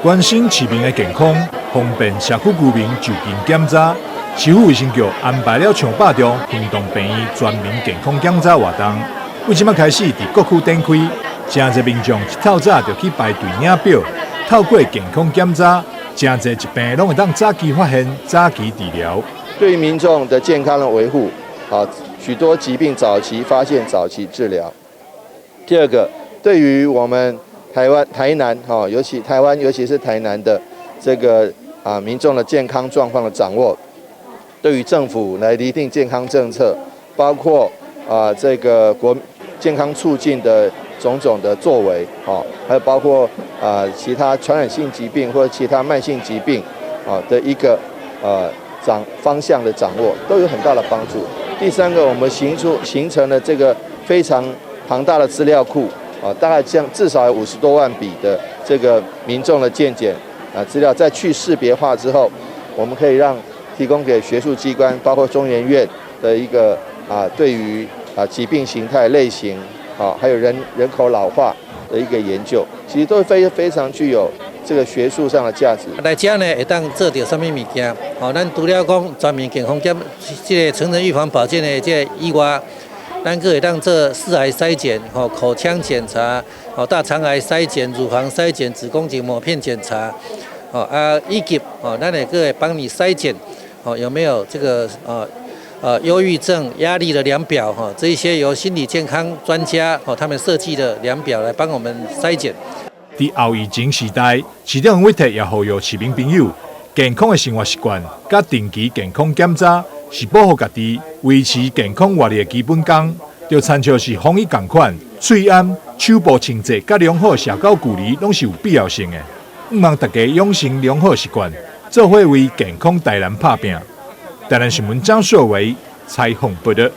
關心市民的健康，方便社區居民就近檢查。市府衛生局安排了上百場行動病院全民健康檢查活動，對這擺開始佇各區展開，誠濟民眾一透早就去排隊領表，透過健康檢查，誠濟疾病攏會當早期發現、早期治療。對於民眾的健康的維護，啊，許多疾病早期發現、早期治療。第二個，對於我們台灣台南，哈，尤其台灣，尤其是台南的這個啊民眾的健康狀況的掌握，對於政府來擬定健康政策，包括啊這個國健康促進的種種的作為，哦，還有包括啊其他傳染性疾病或者其他慢性疾病啊的一個掌方向的掌握，都有很大的幫助。第三個，我們形成了這個非常龐大的資料庫，啊，大概將至少有50多萬筆的這個民眾的健檢啊資料，再去識別化之後，我們可以讓提供給學術機關，包括中研院的一個啊，對於啊疾病形態類型，啊，還有人口老化的一個研究，其實都非常具有這個學術上的價值。來遮呢會當做著啥物物件？哦，咱除了講全民健康檢，這個成人預防保健的這個以外，咱閣會當做四癌篩檢、吼口腔檢查、吼大腸癌篩檢、乳房篩檢、子宮頸抹片檢查，哦啊以及哦，咱會閣會幫你篩檢，哦有沒有這個憂鬱症、壓力的量表，哈，這一些由心理健康專家哦他們設計的量表來幫我們篩檢。佇後疫情時代，市長委託也呼籲市民朋友，健康的生活習慣佮定期健康檢查是保護家己、維持健康活力的基本功。就親像是防疫仝款，喙罨、手部清潔佮良好社交距離，攏是有必要性的。向望大家養成良好習慣，做伙為健康台南拍拚。台南新聞張碩維採訪報導。